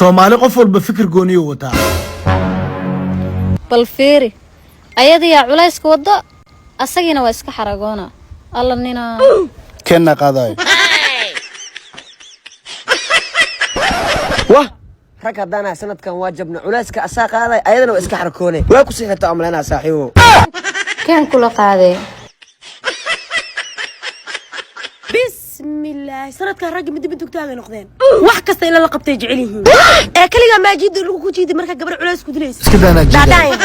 Soomaali qof walba fikir gooniyo wataa. Bal fiiri, ayadiyaa culayska waddo, asagiina waa iska xaragoona. Alla nina. Keenna qaadayo. Wah, rag haddaanahay sanadkan waa jabna. Culayska asaa qaaday, ayadana waa iska xarkoone. Waa ku sixirta amleynaa, saaxiibo. Keen kula qaadee. Bismillaahi, sanadkan ragga midda midugtaaga noqdeen. Wax kasta in lala qabtay jecel yihiin. Ee kaligaa maajiida lagu ku jiiday markaa gabar culays ku dilayso. Iska daanaa jiida. Dhaadhaaya.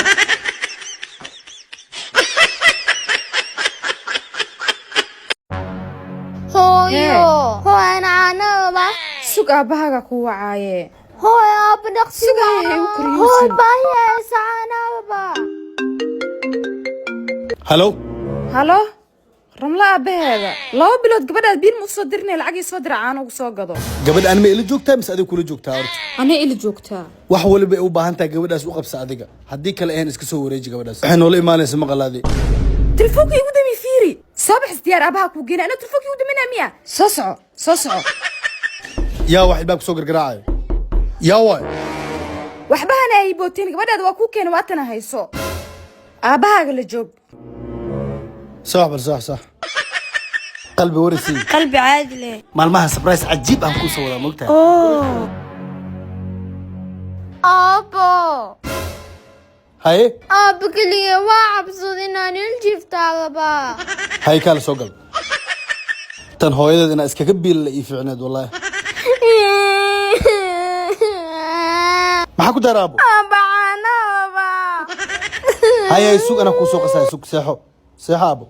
Hooyo, hooyo, caanaba. Sug, aabbahaaga ku wacaaye. Hooyo, aabba dhaqsi. Sugaya, ha igu Hooyo. karyuusin. Baahi haysa, caanaba. Halo. Halo, Ramlo aabbaheeda, 2 bilood gabadhaad biil ma usoo dirinay. Lacag ii soo dira, caano ugu soo gado. Gabadh anima ila joogtaa mise adiga kula joogtaa horta? Anay ila joogtaa. Wax waliba ay u baahan tahay gabadhaas u qabsa adiga. Haddii kale ahayn, iska soo wareeji gabadhaas. Waxay noola imaanaysa maqalaadii. Telefoonka igu dami. Fiiri, soo bax, isdiyaar, aabaha kuu geena. Anaa telefoonka igu daminaa miya? Soo soco, soo soco. Yaa wax ilbaab kusoo gargaraacayo? Yaa waay? Waxba hana ay booteen. Gabadhaada waa kuu keena, waatana hayso. Aabbahaaga la joog. Sax bal, sax sax. Qalbi warisi. Qalbi caadi leh. Maalmaha surprise cajiib aan kuu soo wadaa, mogtahay? Oo. Aabbo. Haye. Aabbo, keliya waa cabsad inaan il jiiftaagaba. Haye, kaala soo gal. Tan hooyadeed inaa iskaga biilala ii fiicneed wallaahi. Maxaa ku daara, aabo? Aabba, caanaba. Haye haye, sug, anaa kuu soo qasaya. Sug, seexo, seexo, aabo.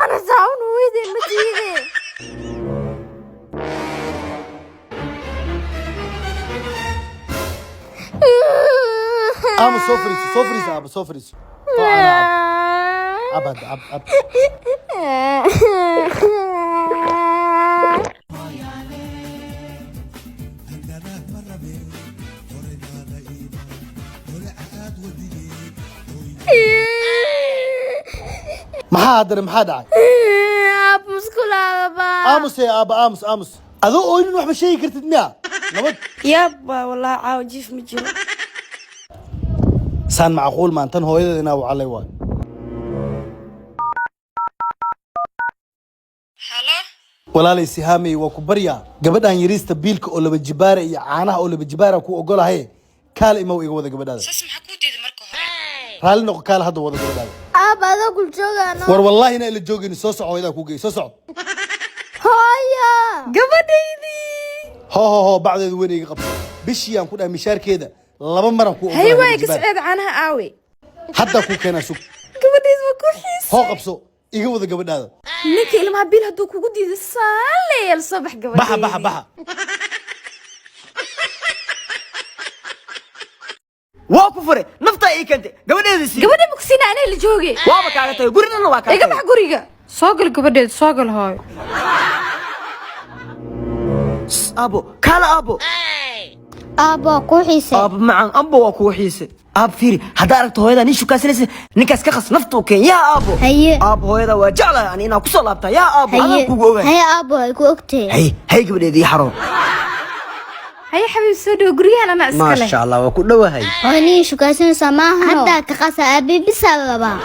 Ana saawun hooyaday ma diide. Aabo, soo fariiso, soo fariiso, aabo, soo fariiso. Soo caana cab, cab hadda, cab, cab. Maxaa haddana? Maxaa dhacay? Aab, muskulaagaba. Aamus ee aaba, aamus, aamus. Adoo ooynin waxba sheegi kartid miya? Nabad. Yaabba, wallaahi caawa jiif ma jiro. Saan macquul maan. Tan hooyadeed inaa wacalay waay. Walaalay Sihaamey, waa ku baryaa, gabadhan yariista biilka oo laba jibaara iyo caanaha oo laba jibaara ku ogolahay. Kaal imow, iga wada gabadhaada. Raalli noqo, kaal hadda wada gabadhaada. Aab, adoo kul joogaano. War wallaahi inaa ila joogayni. Soo soco, hooyadaa kuu geey. Soo soco. Hooyo. Gabadhaydii. Ho ho ho, bacdeedu weyn iga qabso. Bishii aan ku dhahay mishaarkeeda laba maran ku Hay ogolahay waay laba jibaar. Kasceeda caanaha aawe? Haddaa kuu keenaa, sug. Gabadhayd waa ku xiis. Hoo, qabso, iga wada gabadhaada. Ninka ilmaha biil hadduu kugu diido, saan leeyal. Soo bax gabadhaydii. Baxa, baxa, baxa. Waa ku furay, naftaa ii keentay. Gabadheeda sii. Gabadha ma ku siina, anay la jooge. Waaba kaaga tagay, guri dhanna waa kaaga Iga tagay. bax guriga. Soo gal gabadheed, soo gal, hooyo. Aabo, kaala, aabo. Aabbo, waa kuu xiisay. Aabo macaan, amba waa kugu xiise. Aab, fiiri, haddaa aragto hooyadaa nin shukaasanaysa, ninkaas ka khas, nafta u keen. Yaa aabo. Haye. Aabo, hooyadaa waa jeclahay ani inaa kusoo laabtaa. Yaa aabo, adaan Haye. kugu ogahay. Haye aabbo, ay ku ogtahay. Hay hay, gabadheeda ii xaroon. Haye xabiib, soo dhowo guryahan, anaa iska leh. Maasha Allah, waa ku dhowahay. Hooyo, nin shukaasanaysaa maaha. Haddaa ka qasa aabe bisaa labaa.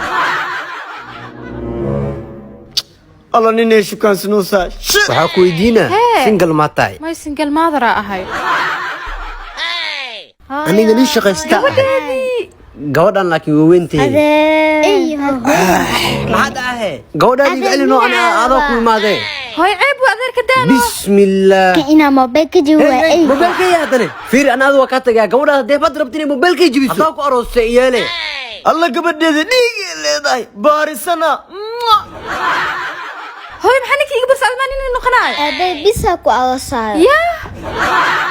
Alla, ninay shukaansanoosaa. Waxaa ku weydiinaa. Hee. Single ma tahay? May, single mother ahay. Aniga nin shaqaysta ahay. Gabadhan laakiin waa weyntahay. Ey. Maxaad ahe? Gabadhaan iga celino, ana adoo ku imaadee. Hooy, ceeb waa adeerka daano. Bismillaah. Inaa mobilka ka jibi waa ey. Mobilkay haddane fiiri, ana adu waa kaa tagaa. Gabadhaas haddee bad rabta inay mobilkay jibiso, haddaa ku aroostay iyeele. Alla, gabadheeda dhiigay leedahay, baarisana. Hooy, maxaa ninka iga barsa? Admaan inuu noqonayo. Aabe bisaa ku arosaayo. Yaa.